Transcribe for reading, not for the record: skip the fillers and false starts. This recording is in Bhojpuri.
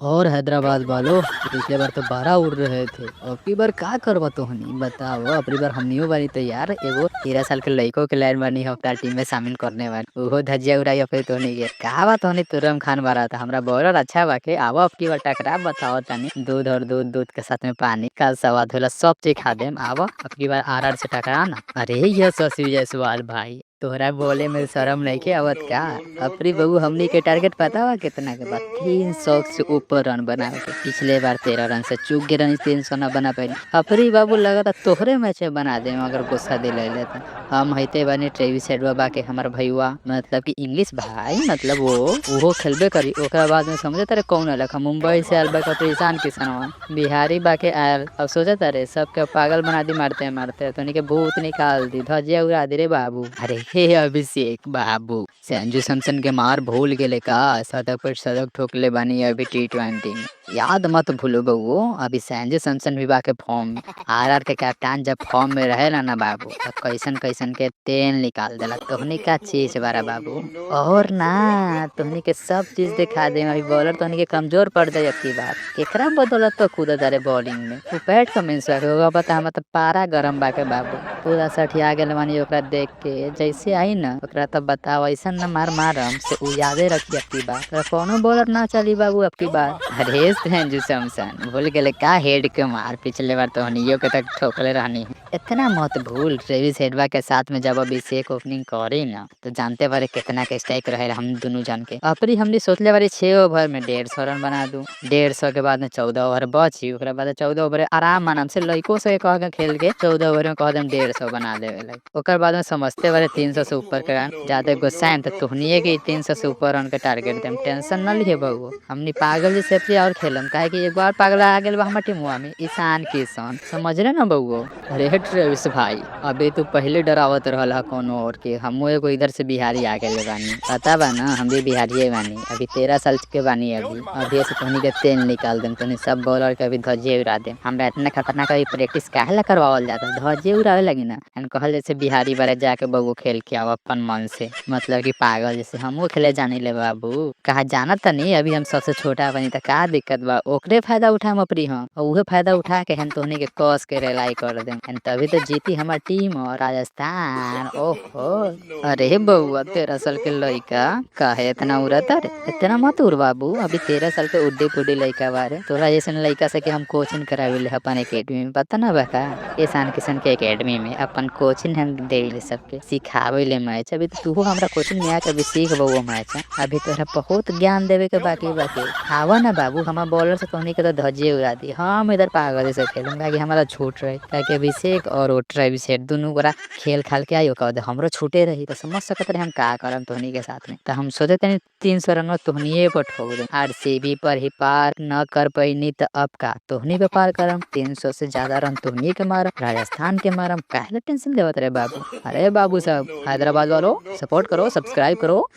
और हैदराबाद वालों, पिछले बार तो 12 उड़ रहे थे, अब की बार का करबा तोहनी बताओ। अपनी बार हमनियो बानी तैयार, एगो 13 साल के लड़को के लाइन बानी अपना टीम में शामिल करने वाली, उहो धज्जिया उड़ाई अपने तोहनी के। का बात तोहनी तुरम खान बारा था, हमरा बॉलर अच्छा बाके, आवो अब की बार टकरा बताओ तनी। दूध और दूध, दूध के साथ में पानी का स्वाद होला, सब चीज खा देम। आवो अब की बार आर आर से टकरा ना। अरे यशस्वी जायसवाल भाई, तोहरा बोले में शर्म नहीं के आवत का? अपनी बहू हमनी के टारगेट पता बा कितना के बा? 300 से ऊपर रन बनावे के। पिछले बार 13 रन से चूक गए रन, 300 ना बना पाई। अपनी बाबू लगा तोहरे मैच में बना दे, अगर गुस्सा दिले ले तो। हम हईते बानी ट्रेविस हेड बाबा के हमार भैया, मतलब कि इंग्लिश भाई, मतलब वो खेलबे करी। ओकरा बाद में समझे तारे कौन आलक, हम मुंबई से आयल बा ईशान किशन बिहारी बाके आयल। अब सोचे तारे सबके पागल बना दी, मारते मारते तोनी के भूत निकाल दी, धजिया उड़ा दी रे बाबू। अरे हे अभिषेक बाबू, संजू सैमसन के मार भूल गेले का? शतक पर शतक ठोकले बानी अभी T20 में, याद मत भूलो बबू। अभी संजू सैमसन भी बाके फॉर्म में, आर आर के कप्तान जब फॉर्म में रहे ना बाबू, तब कैसन कैसन के तेल निकाल देला। तोहनी का चीज बारा बाबू, और ना तोहनी के सब चीज दिखा दे। अभी बॉलर तोहनी के कमजोर पड़ जाए अब की बात, केकरा बदौलत तो कूदा तारे बॉलिंग में। उ बैट कमेंस होगा पता, हम तो पारा गरम बाके बाबू, पूरा सठिया गेल मानी ओकरा देख के। जैसे आई ना ओकरा तब बताओ, ऐसा न मार मारम से उ यादे रखी अब की बात। कोनो बॉलर ना चली बाबू अब की बात। अरे संजू सैमसन भूल गेले का हेड के मार? पिछले बार तो हनियो के तक ठोकले रहनी। इतना मत भूल, ट्रेविस हेडवा के साथ में जब अभिषेक ओपनिंग करी ना, तो जानते बारे कितना के स्ट्राइक रहे हम दोनों जान के। अपनी हमने सोचले बारे 6 ओवर में 150 रन बना दूं, 150 के बाद में 14 ओवर बची, ओकरा बाद 14 ओवर आराम आराम से लड़कों से कह के खेल के 14 ओवर में कह देम 150 बना देवे लगे। ओकर बाद में समझते बारे 300 से ऊपर के रन, ज्यादा गुस्सा है तो तोहनिए के 300 से ऊपर रन के टारगेट देम, टेंशन न लिए बबू। हमनी पागल जैसे अपनी और खेलम, काहे कि एक बार पागल आ गेल बा हमर टीमवा में ईशान किशन, समझ रहे ना बबू। अरे ट्रेविस भाई, अबे तू पहले डरावत रहल ह कोनो और के, हमहू एगो इधर से बिहारी आ गेल बानी, पता बा ना हम भी बिहारिये बानी। अभी 13 साल के बानी, अभी अभी से तोहनी के तेल निकाल देम, तोहनी सब बॉलर के अभी धज्जिए उड़ा देम। हमरा इतना खतरनाक अभी प्रैक्टिस काहे ला करवावल जाता, धज्जिए उड़ावे लगी ना। एन कहल जैसे बिहारी बारे जाके बबू खेल के आओ अपन मन से, मतलब कि पागल जैसे हमहू खेले जानी ले बाबू। कहा जाना तनी, अभी हम सबसे छोटा बनी त का दिक्कत बा, ओकरे फायदा उठाम अपनी हम, और उहे फायदा उठा के हम तोहनी के कस के रेलाई कर देम, एन तभी तो जीती हमार टीम और राजस्थान। ओहो अरे बउआ 13 साल के लड़का काहे इतना उड़ता रे, इतना मत उड़ बाबू, अभी 13 साल के उड्डे पुड्डे लड़का बारे। तोरा जैसन लड़का से के हम कोचिंग करावेले अपन एकेडमी में, पता ना बा का ईशान किशन के एकेडमी में अपन कोचिंग हम देले, सबके सिखावेले मैच। अभी तो तू हमरा कोचिंग में आके अभी सीख बउआ मैच, अभी तोरा बहुत ज्ञान देवे के बाकी बाकी। आवा ना बाबू, हमार बॉलर से तोहनी के तो धज्जिए उड़ा दी, हम इधर पागल से खेलूं ताकि हमारा छूट रहे, ताकि अभिषेक और वो ट्रेविस हेड दोनों गोरा खेल खाल के आई, ओकर बाद हमरो छूटे रही तो समझ सकत रहे हम का करम तोहनी के साथ में। तो हम सोचे तनी 300 रन तोहनिए पर ठोक दे, आरसीबी पर ही पार न कर पैनी तो अब का तोहनी पे पार करम, 300 से ज्यादा रन तोहनी के मारम, राजस्थान के मारम। काहे ला टेंशन लेवत रहे बाबू। अरे बाबू साहब, हैदराबाद वालों सपोर्ट करो, सब्सक्राइब करो।